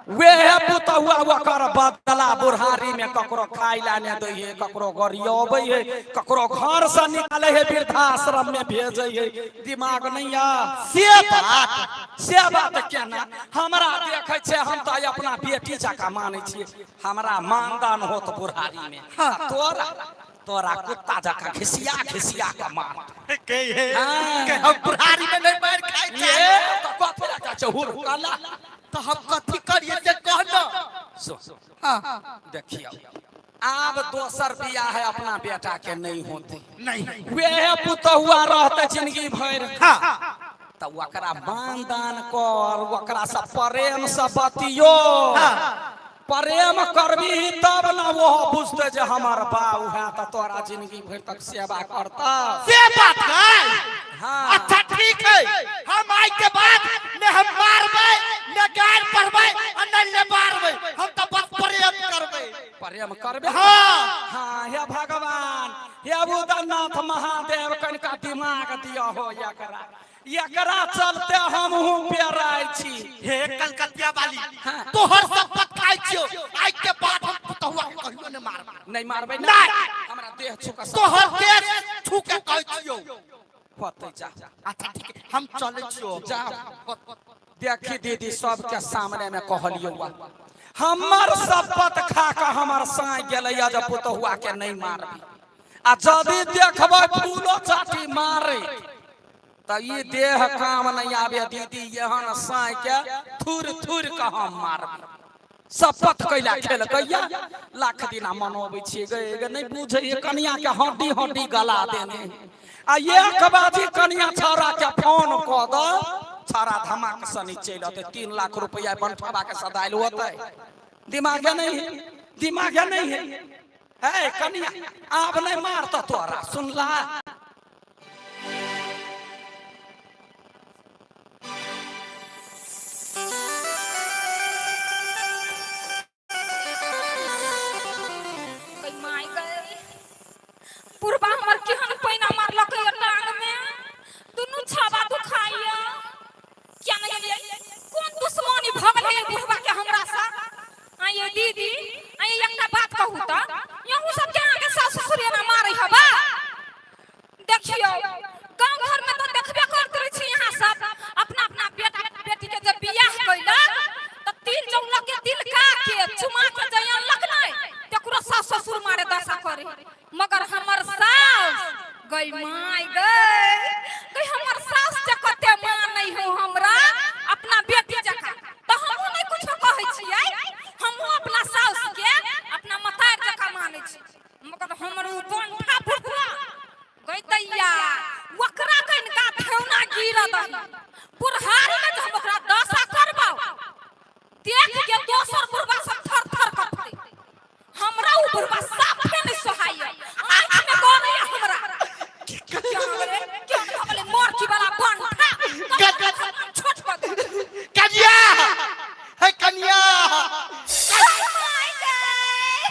वेहे पुतहुआ ओकर बदला बुढ़ारी में ककरो खाइ ला नहि दै है, ककरो गरियबै है, ककरो घर से निकाले है, वृद्धाश्रम में भेजै है। दिमाग नहीं या से बात? से बात केना हमरा देखै छै? हम तऽ अपना बेटी जकाँ मानै छियै, हमरा मानदान होत बुढ़ारी में। हाँ। आ तोरा तोरा कुत्ता जकाँ घिसिया घिसिया कऽ मार के हे? हाँ। के हम बुढ़ारी में नहीं मार खाइ ये छै। तऽ कथी लए जाइ छै हुरकला? तो हम कथी करिए से कह न। सुन। हाँ। देखियौ, आब दोसर बियाह है अपना बेटा के नहीं होते। नहीं। वेहे पुतहुआ रहते जिंदगी भरि। हाँ। तऽ ओकरा मानदान कर, ओकरा से प्रेम से बतियो। हाँ। प्रेम करबी तब न वो बुझते जे हमर बाऊ है, तऽ तोरा जिंदगी भरि तक सेवा करता। से बात है? हाँ। अच्छा ठीक है, हम आई के बाद ने हम मारबै, ने गार पढ़बै आ ने ले मारबै, हम तो बस प्रेम करबै। प्रेम करबे? हाँ। हाँ, हे भगवान, हे उदयनाथ महादेव, कनिका दिमाग दिया हो एकरा। एकरा चलते हमहूँ पेराय छी। हे कलकतिया वाली। हाँ। तोहर शपथ खाइ छियो, आई के बाद हम पुतहुआ के कहियो ने मारबै। नहीं मारबै? नहीं। हमरा देह छुका तोहर देश छू के कहै छियो। होतै, जा। अच्छा ठीक है, हम चलै छियो। जा। देखी दीदी, सबके सामने में कहलियो, हमर शपथ खा के हमर साँइ गेलै जे पुतहुआ के नहीं मारबी, आ जदि देखबै फूलो चाटी मारे तऽ ई देह काम नहीं आबे दीदी, एहन साँइ के थुर थुर के हम मारबी। शपथ कैला खेलकैया, लाख दिना मनोबै छियै गे गे, नहि बुझैए कनिया के, हड्डी हड्डी गला देने। आ एक बाजी कनिया छौड़ा के फोन कऽ दऽ, छौड़ा धमाक से नहीं चलि अतै, 3 लाख रुपया बनठबा के सदायल होतै। दिमागे नहीं है, दिमागे नहीं है। है कनिया, आब नहीं मारत तोरा, सुनला? गई माय गई, बुढ़बा हमर केहन पैना मारलक ये टांग में, दुनू छाबा दुखाइया। क्या नहीं गेलियै, कोन दुश्मनी भऽ गेलै ये बुढ़बा के हमरा से? आइए दीदी, आइए, एकटा बात कहू तऽ यहूँ सबके अहाँके सासु ससुर एना मारै हबा? देखियौ, गाँव घर में तऽ देखबे करैत रहै छी यहाँ सब अपना अपना बेटा बेटी के जब बियाह कैलक तऽ तिल जौलक के तिल का के चुमा के जे अनलक नहि, तकरो सास ससुर मारे दशा करे। मगर हमर सास, गई माय गई, गई हमर सास जे कते मानै हो हमरा अपना बेटी जकाँ, तऽ हमहूँ नहि कुछो कहै छियै। हमहूँ अपना सास के अपना मतार जकाँ मानै छी। मगर हमर उ बंठा बुढ़वा, गई दैया, ओकरा कनिका ठेहुना गिर दही बुढ़ारी में, जे हम ओकरा दशा करबौ, देख के दोसर बुढ़वा सब थर थर कपते। हमरा उ बुढ़वा साफे नहीं सोहाइए, आँख में गड़ैया हमरा। क्या रे, क्या भगले मोरकी वाला बंठा छोट कर दे। कनिया, हे कनिया। My गई।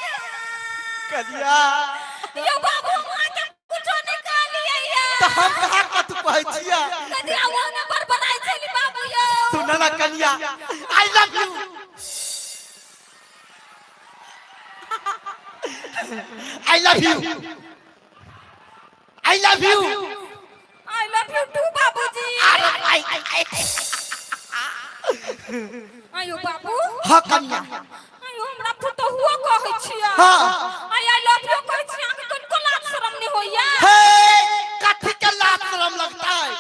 कनिया। यो बाबू, माँ के कुछो नहीं कहलियै ये। तऽ हम कहाँ कतु कहै छियै? कनिया, वो ने बड़बड़ाइ छली बाबू यो। सुन ना कनिया, I love you, I love you, I love you. I love you too बाबूजी। अरे आई आई। आयो बाबू। हाँ कनिया। आयो, हमरा पुतहुओ कहै छियै। हाँ। I I love you कहै छियै, अहाँके कनिको लाज शरम नहि होइया? हे, कथी के लाज शरम लगता है?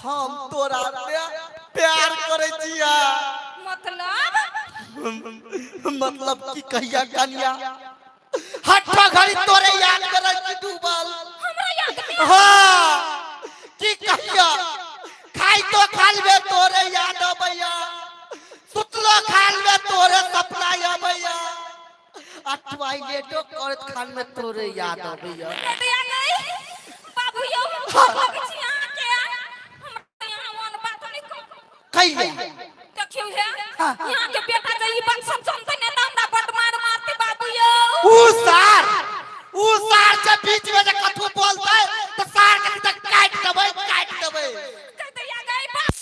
हम तोरा से प्यार करै छियै। मतलब? मतलब की कहिया कनिया, हट्ठा घड़ी तोरे याद करै छी डूबल। हमरा याद में? हाँ, की कहिया, खाई तो खालबे तोरे याद अबैया, सुतलो खालबे तोरे सपना अबैया, आ टॉयलेटो करत खान में तोरे याद अबैया। कटिया गई बाबू यौ, हम गोर लगै छी अहाँके, हमरा यहाँ ओहन बात नहि कहू। कैले? देखियौ हे, यहाँ के बेटा जे ई बात सब सुनतै ने तऽ हमरा बड मार मारतै बाबू यौ। ऊ सार जे बीच में जे कथू बोलतै तऽ सार के सीधा काटि देबै, काटि देबै। कटिया गई बाप।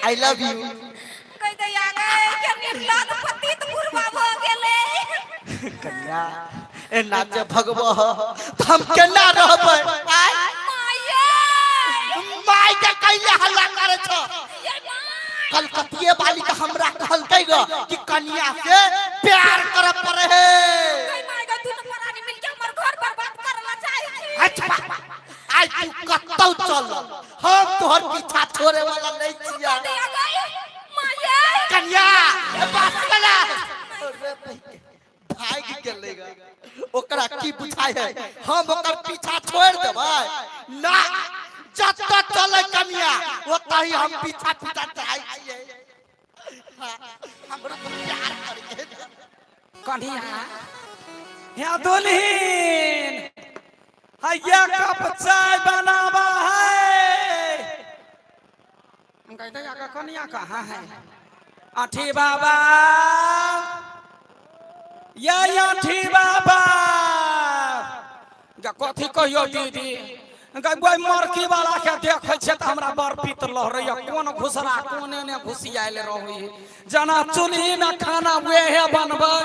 I love you. गई दैया गई के निर्लज पतित बुढ़बा भऽ गेलै। कन्या एना जे भगबह तऽ हम केना रहबै? आय माये माय के कैले हल्ला करे छ? ये माय। कलकतिये वाली के हमरा कहलकै ग कि कन्या से प्यार करे पड़े है। गई माय गई, दुनू प्राणी मिलके हमर घर बर्बाद करला चाहै छी। अच्छा आइ तू कतौ चल, हम तोहर पीछा छोड़े वाला नहीं छिया। दैया गई माये। कन्या बात कला अरे भाग गेलै ग, ओकरा की बुझाय है हम ओकर पीछा छोड़ देबै ना? जतऽ चले कन्या ओतऽ ही हम पीछा पीछा चाहै छियै। हाँ, हमरो तो प्यार करे। कन्या हे दुल्हीन, हैया कप चाय बनावा है। हम कहते हैं कन्या कहाँ है? अठी बाबा, ये अठी बाबा गा कथी कहियो दीदी? गै मरकी वाला के देखै छै तऽ हमरा बड़ पित्त लहरैया। कोन घुसरा कोन एने घुसियायल रहै, जेना चूल्ही में खाना वेहे बनबै।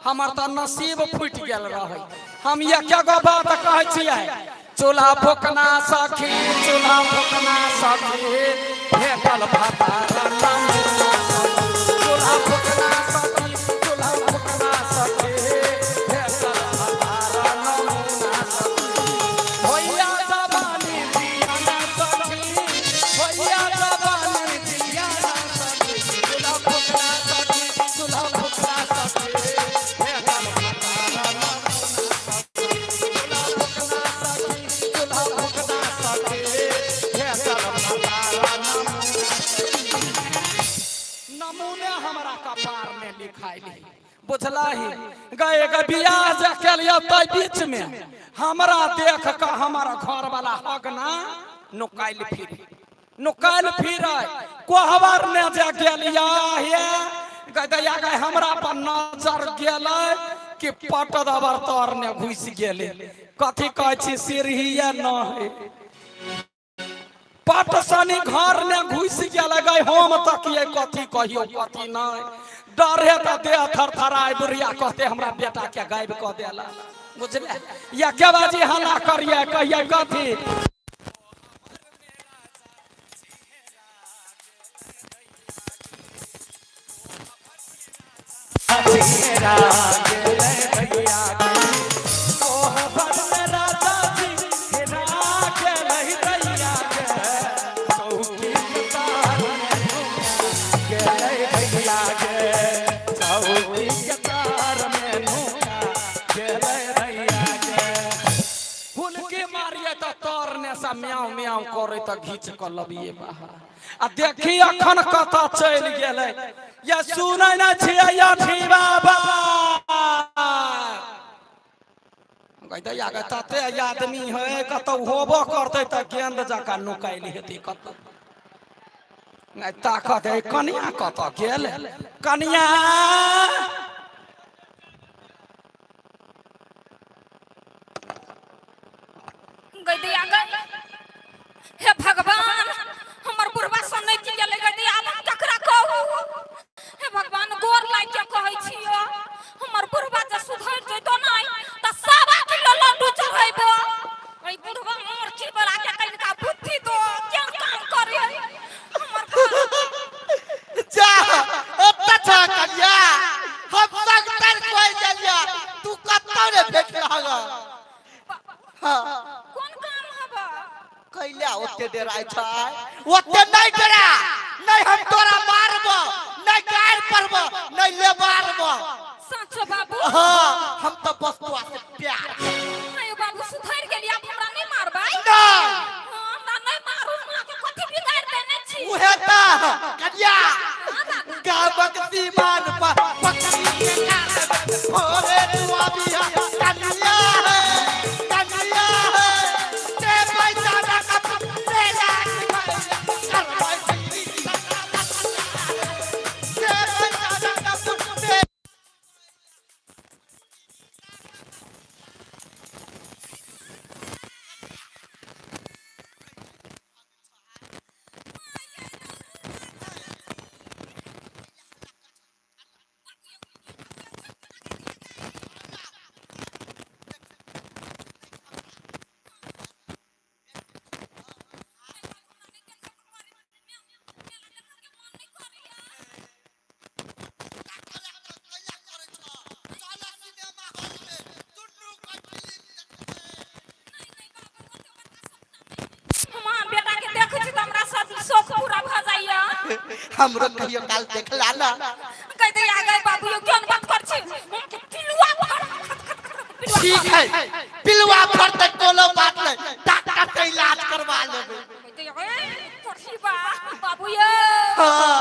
हमर तऽ नसीब फूटि गेल रहै। हम एके गो बात कहै छियै, चूल्हा फूकना सखी, चूल्हा फूकना सखी, भेटल भातार चूल्हा फूकना सखी, चूल्हा फूकना सखी, भेटल भातार नमूना सखी। भैया जवानी दिया सखी, भैया जवानी दिया सखी, चूल्हा फूकना सखी, चूल्हा फूकना सखी, भेटल भातार नमूना सखी, चूल्हा फूकना सखी, चूल्हा फूकना सखी, भेटल भातार नमूना नमूने। हमरा कपार में लिखाइल बुझला ही गए ग। बियाह जे केलियो तै बीच में हमरा देख के हमर घर वाला हगना नुकाइल फिर, नुकाइल फिर। कोहबर ने जे गेलिया हे गए दैया गए, हमरा पर नजर गेलै कि पट दबर तर ने घुसि गेलै। कथी कहै छी, सीढ़िए न पट सनी घर ने घुसि गेलै। गए हम तकिए, कथी कहियो कथी नहि, डरे तऽ देह थरथराय। बुढ़िया कहते हमरा बेटा के गायब कऽ देला। बुझले या के बाजी हल्ला करिए, कहिए कथी? चेहरा गेलै भैया के, कोहबर में राजा जी हेरा गेलै दैया के, चौकी के तार में गेलै भैया के, चौकी के तार में नुका गेलै भैया के। हुनके मारिए तऽ तर ने से म्याऊ म्याऊ करे तऽ घीच कऽ लबिए बाहर। आ देखी अखन कतऽ चलि गेलै। या सुनै नै छियै अठी बाबा? गै दैया गै, तते आदमी है, कतौ होबो करतै तऽ गेंद जकाँ नुकायल हेतै कतौ। नहि ताकत है। कनिया कतऽ गेल? कनिया गई दैया गई, हे भगवान, हमर बुढ़बा सुनै की गेलै। गई दैया, आब हम ककरा कहू? हे भगवान, गोर लागि के कहै छियो, हमर बुढ़बा जे सुधरि जैतो नहि तऽ 1.25 किलो लड्डू चढ़ैबो। एहि बुढ़बा मोरची बला के कनिका बुद्धि दो, केहन काम करे हमर घर। जा ओतऽ छ कन्या, हम संगतर कोइ गेलिया, तू कतौ ने भेट रहल। हाँ। कोन काम हबा? कैला ओते डराइ छै? ओते नहि डरा, नहि हम तोरा मारबो, नहि गारि पड़बो, नहि लेबारबो। साँचो बाबू? हाँ, हम तऽ बस तोरा से प्यार आयो बाबू, सुधरि गेली, आब हमरा नहि मारबै? नहि। हाँ, हमरा नहि मारू, हमरा के कथी बिगाड़ि देने छी? उहे तऽ कन्या। हाँ बाबू। गामक सीमान पर बकरी के कान भोरे तू अबिहा कन्या है, कन्या है, ते पैसा ना कप ते लाख करबै ते पैसा ना कप ते। हमरो कहियो काल देखला ना। कह दे आ गए बाबू यो केहन बात कर छी पिलुआ फड़ खत खत खत पिलुआ। ठीक है, पिलुआ फड़तै कोनो बात नहीं, डॉक्टर से इलाज करवा लेबै। कह दे ए पढ़ी बा बाबू यो। हाँ।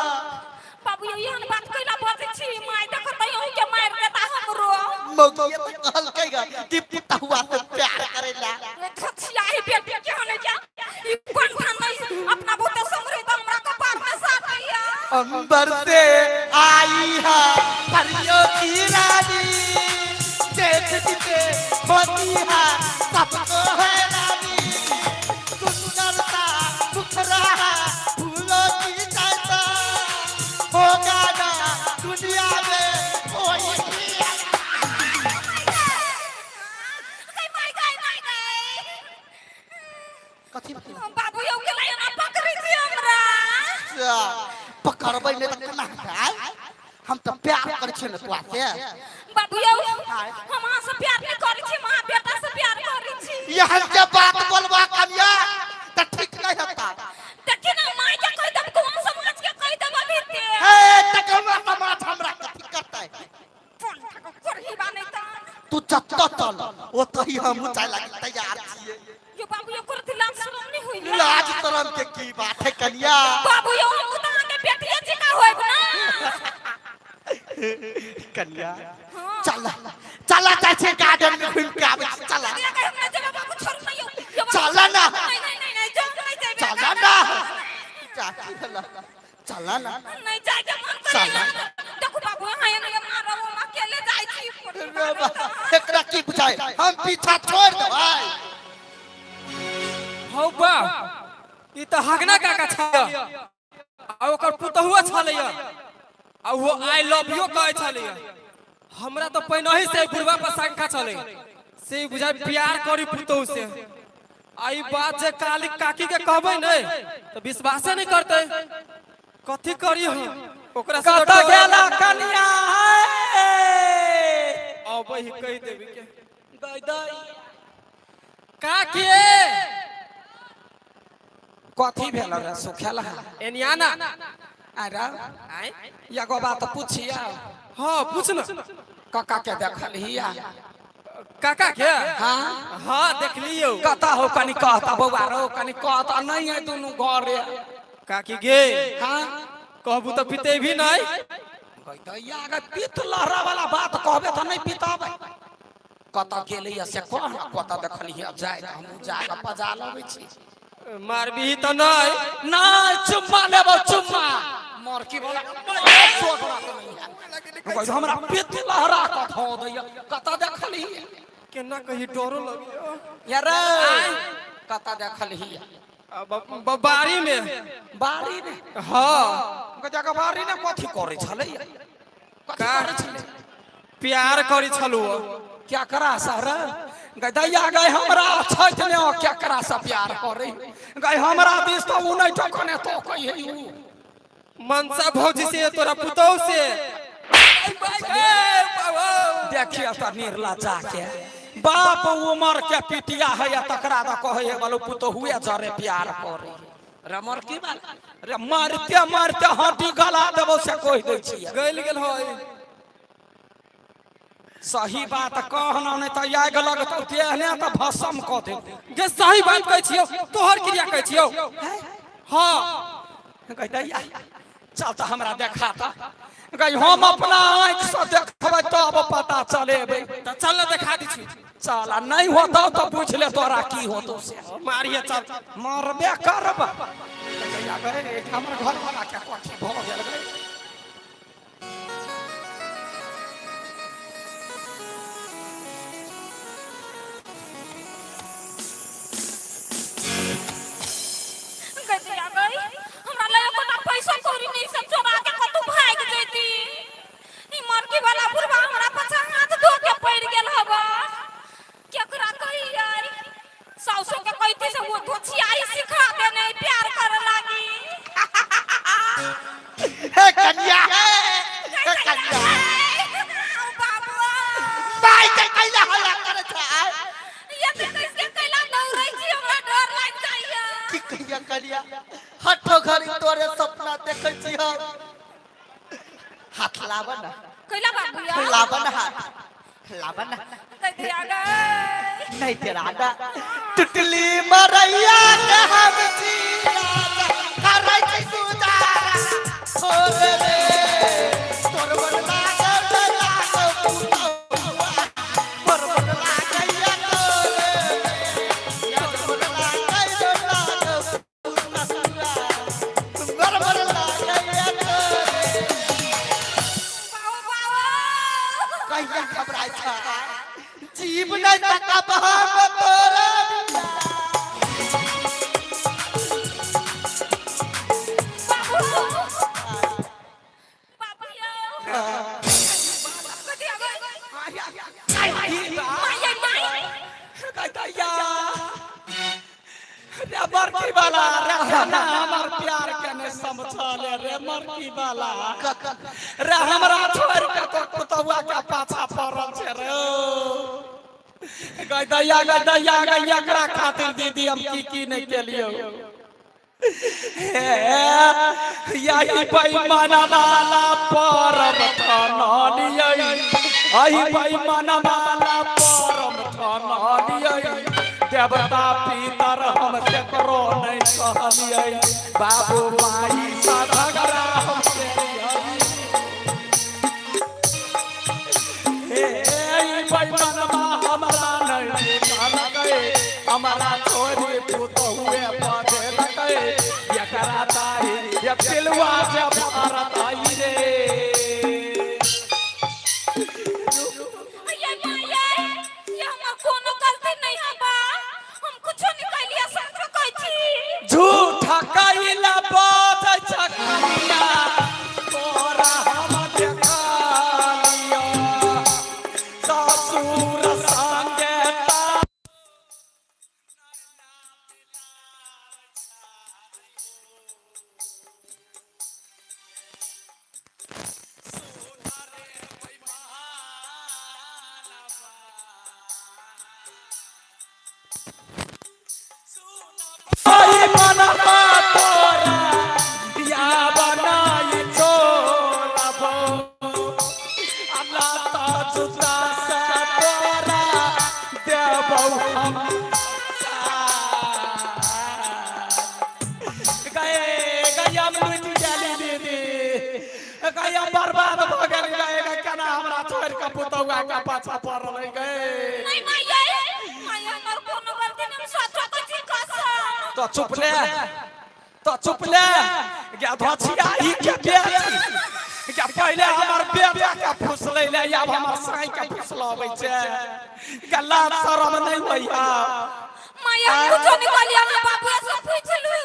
बाबू यो एहन बात कैला बजै छी, माय देखतै अहूँ के मारि देता हमरो। मौगिए तऽ कहलकै ग कि पुतहुआ से प्यार करेला। छियाही बेटी केहन है क्या ई पंखा नहीं अपना बहुते समरे त हमरा कपार में साटैया। अंबर से आई है परियों की रानी, देख जिसे होती है सबको है रानी, सुंदरता मुखरा है फूलों की जैसा, होगा ना दुनिया में कोई भी। गई माय गई माय गई। कथी? बाबू यौ के लायना पकड़ै छी हमरा। पकड़बै नहि तऽ केना हेतै? हम तऽ प्यार करै छियै ने तोरा से। बाबू यौ, हम अहाँ से प्यार नहीं करै छी, हम अहाँ बेटा से प्यार करै छी। एहन के बात बोलबा कनिया तऽ ठीक नहि हेता। देखी ना माय के कहि देब, गाँव समाज के कहि देब अभी ते। हे तक हमरा समाज हमरा कथी करतै? फोन करही बा नहीं त। तू जतऽ चल ओतही हम जाय लागी तैयार छियै। यो बाबू यो करती लाज शरम नहीं होई? लाज शरम के की बात है कनिया? बाबू यो, हम तऽ अहाँके बेटिए जेका होइब ना। कनिया। हाँ। चल चल, जाइ छै गार्डन में घूमि के आबै छी, चल। हम नहीं जेबै बाबू, छोड़ू ना यौ। यौ बाबू, चल ना। नहीं नहीं नहीं नहीं, जाओ नहीं जेबै। चल ना, चाची भेला, चल ना। नहीं जाय के मन चल। करे। देखू बाबू, अहाँ एने मारब, हम अकेले जाइ छी। रे बा, एकरा की बुझाय हम पीछा छोड़ देबै? हौ बा, ई तऽ हगना काका छल आ ओकर पुतहुआ छलैया आ वो I love you कहै छलैया। हमरा तऽ पहिनहि से बुढ़वा पर शंका छलै से ई बुझाय प्यार करी पुतहु से। आ ई बात जे काली काकी के कहबै ने तऽ विश्वासे नहीं करतै। कथी करी हम ओकरा से? कतऽ गेला कनिया? अबै ही, कहि देबी के। दै दै। काकी। कथी भेल रे सुखेल? एनियाना। अरे। आय। एगो बात पूछिया? हाँ, पूछ न। काका के देखलहिया? काका के? हाँ। हाँ, देखलियौ। कतऽ हो, कनी कहता बौआ रो, कनी कहता नहीं है दुनू घरे। काकी गे। हाँ। कहबू तऽ पिते भी नहीं। दैया गे, पित लहरा वाला बात कहबे तऽ नहीं पिताबै। कतऽ गेलैया से कह न, कतऽ देखलियै जाय तऽ हमहूँ जाके बजा लबै छी। मारबी तऽ नहीं? नहीं, चुम्मा लेबो चुम्मा मरकी वाला। हमरा पित लहरा कऽ धो दैया। कतऽ देखलियै? केना कही, डरो लगियो। या रे, कतऽ देखलियै? बाड़ी में। बाड़ी में? हाँ। जगह बाड़ी ने कथी करै छलै? कथी का? करै छलै? प्यार करी छलू। क्या करा सर गै दैया गै, हमरा छठि में क्या करा से प्यार करे गै? हमरा दिस तो उ नहीं ठोकने तो कही है उ। मनसा भौजी से, तोरा पुतहु से। देखिए तऽ निर्ला जाके बाप उमर के पिटिया है या तकरा द कहे है बोलो पुतहुए जरे प्यार करे। रे मरकी बाल रे, मारते मारते हड्डी गला देबो से कहि दै छियै। गइल गेल होय। सही बात कहना, नहीं तऽ आगि लगतौ तेहने तऽ भस्म कऽ देबो। गे, सही बात कहै छियौ, तोहर क्रिया कहै छियौ। हाँ। गै दैया, चल तऽ हमरा देखा तऽ गै, हम अपना आँखि से देखबै तब पता चलेबै। तऽ चल ने, देखा दै छी। चल, आ नहीं होतौ तऽ बुझि ले तोरा की होतौ से। मारिए चल। मारबे करब। दैया गै, हमर घरवाला के कथी भऽ गेल गै? गै दैया गै, हमरा लग एकोटा पैसा कौड़ी नहीं, सब चोरा के कतौ भागि जैती। ई मरकी वाला बुढ़वा हमरा पाछा हाथ धो के पड़ि गेल हवा। केकरा कहियै? साउसो के कहती से वो धोछियाई सिखा देने प्यार करे लागी। हे कन्या, हे हे कन्या। ओ बाबुआ। माय के कैला हल्ला करे छै आय? ये तऽ कैसे कैला दौड़ै छी, हमरा डर लागि जाइया। की कहिया कन्या, हठो घड़ी तोरे सपना देख देखै छी हम। हाथ लाबऽ ने। कैला बाबू या लाबऽ ने हाथ, लाबऽ ने। कह दिया गए। नहीं तेरा ना टुटली मरैया के हम छी राजा, करै छी गुजारा हो रे। तोर मन लागल लागल पुतहुआ, मोर मन लागैया तोरे, तोर मन लागल लागल पुतहुआ, मोर मन लागैया तोरे। बाबू बाबू। कहिया घबराइ छ? जीव नहीं सकब हम तोरा बिना। बाबू बाबू या कह दिया गए। माय माय। दैया रे मरकी वाला रे, ना हमर प्यार के नहीं समझल रे मरकी वाला रे। हमरा छोड़ के तो पुतहुआ के पाछा पड़ल छै रे। गै दैया, गै दैया, गै, एकरा खातिर दीदी हम की की नहीं केलियो। हे यही बेईमाना वाला परम ठनलियै, अही बेईमाना वाला परम ठनलियै। देवता पितर हम केकरो नहीं कहलियै, बाबू माई सा झगड़ा हम केलियै। हे ई बेईमानवा हमरा नहीं कहलकै, हमरा छोरी पुतहुए पढ़ेलकै। एकरा ताई ये पिलुआ जे भारत आई रे। ये माय, ये हमर कोनो गलती नहीं है बा, हम कुछो नहीं कैलिया, सच कहै छी। झूठ कैला बाजै छ कनिया, तोरा हम देखलियौ ससुर संगे। आई मनवा तोरा या बनाई चोलबो, अल्लाह ता जुता से तोरा देबौ हम। गए गया लुटि गेली दीदी, गया बर्बाद भऽ गेल। गए गए, केना हमरा छोड़ि कऽ पुतौआ के पाछा पड़ल गए। नहीं माय, माय, हमर कोनो गलती नहीं, हम सच कहै छी, कसम। तो चुप ले, तो चुप ले गे धोछिया ही के बेटी गे। पहिले हमर बेटा के फुसलै ले, आब हमर साई के फुसलबै छै गे। लाज शरम नहि होइया? माय, हम कुछो नहीं कहलियै, हम बाबू से पूछलू।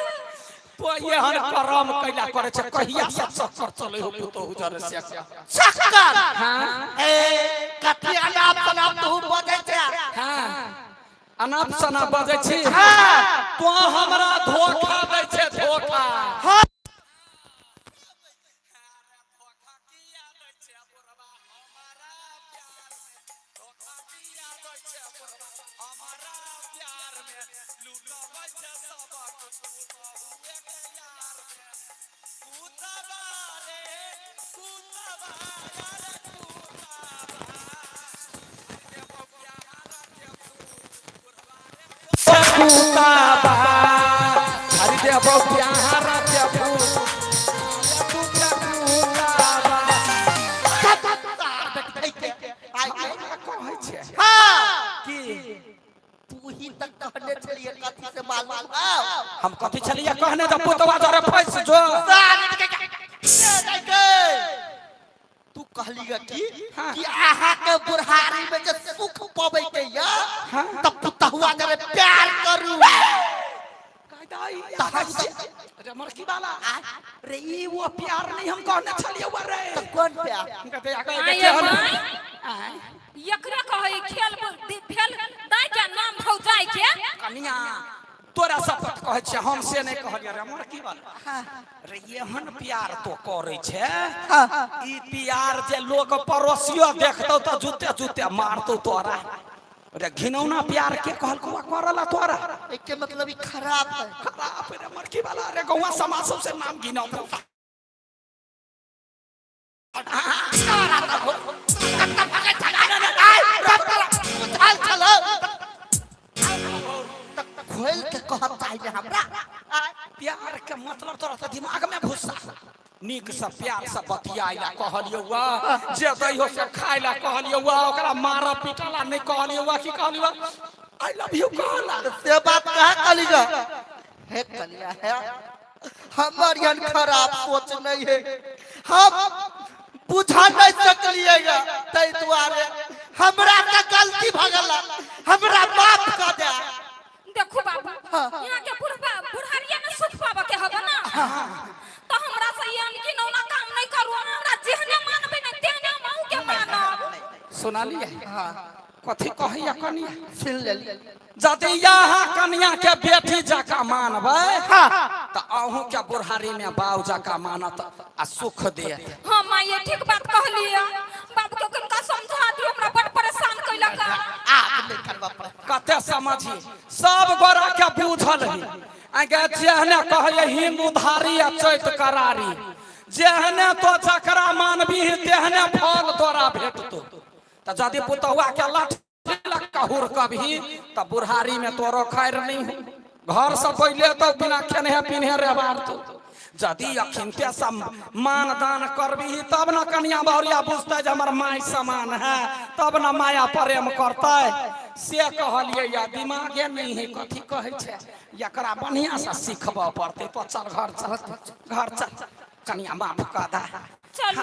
तो एहन करम कैला करै छै? कहिया सब चक्कर चलै हो पुतोहु जरे से? चक्कर? हाँ। ए, कथी अनाप शनाप तू बजै छै? हाँ, अनाप शनाप बजै छी? हाँ। तो हमरा धोखा दै छै, धोखा। हाँ। कुताबा हरि देबो प्यार के कुताबा। कहै छै। हाँ। की? तू ही तक कहने छलिए, कथी से मालूम हौ? हम कथी छलियै कहने? जब पुतवा जरे फंस जो। तू कहली कि हाँ। कि अहाँ के बुढ़ारी में जे सुख पबै के या हाँ। त पुतहुआ जरे प्यार करू। रे मरकी वाला रे, ई वो प्यार नहीं हम कहने छलियै वो रे। त कोन प्यार? हम कहते आगे आय। केहन माय, एकरे कहै खेल भेल दाइ के नाम भौजाई के। कनिया, तोरा शपथ कहै छियै, हम से नहि कहलियै रे मरकी वाला रे। एहन प्यार तो करै छै, ई प्यार जे लोक पड़ोसियो देखतौ तऽ जूते जूते मारतौ तोरा रे। घिनौना प्यार के कहलकौ करला तोरा? एके मतलब ई खराब है। खराब रे मरकी वाला रे, गौवा समाज सबसे नाम घिनौना। तोरा तऽ हो। कत्ता भागै छला? आइ, तब तोरा बुझल छलौ। तऽ खोलि के कहत चाहिए हमरा। आइ, प्यार के मतलब तोरा तऽ दिमाग में घुसा नीक से प्यार से बतियाइला कहलियौ वा जे दैहो से खाइला कहलियौ वा ओकरा मारऽ पीटला नहि कहलियौ वा की कहलियौ I love you कहला से बात कहाँ कहली ग हे कलिया हे हमर एहन खराब सोच नहीं है हम बुझा नहीं सकलिए ग ताहि दुआरे हमरा से गलती भऽ गेल हमरा माफ कऽ दे देखू बाबू यहाँ के बुढ़बा बुढ़ारिया में सुख पाबऽ के हबे ना तो हमरा से एहन घिनौना काम नहीं करू हमरा जेहने मानबे ने तेहने हम अहूँ के मानब सुनालिए कथी कहैया कनिया सुन लेली यदि यहाँ कनिया के बेटी जकाँ मानबै तऽ अहूँ के बुढ़ारी में बाऊ जकाँ मानत आ सुख देत हाँ माँ ये ठीक बात कहलिए बाबू के कनिका समझा दियो हमरा बड़ परेशान कैलक आब नहीं करबा पड़त कते समझी सब गोरा के बूझल है आगे जेहने कहले हिंदू धारी आ चैत करारी जेहने तो जकरा मानबी तेहने फल तोरा भेटतो तऽ यदि पुतहुआ के लाठी लग कऽ हुरकबही तऽ बुढ़ारी में तोरो खैर नहीं हो घर से पहले तो बिना खेने पीने रहबार तो यदि अखिनते से मान दान करबी तब न कनिया बहुरिया बुझते जे हमर माय समान है तब न माया प्रेम करतै से कहलियै या दिमागे नहीं है कथी कहै छै एकरा बढ़िया से सिखबऽ पड़तै तो चल घर चल घर चल कनिया माफ कऽ दे चलू।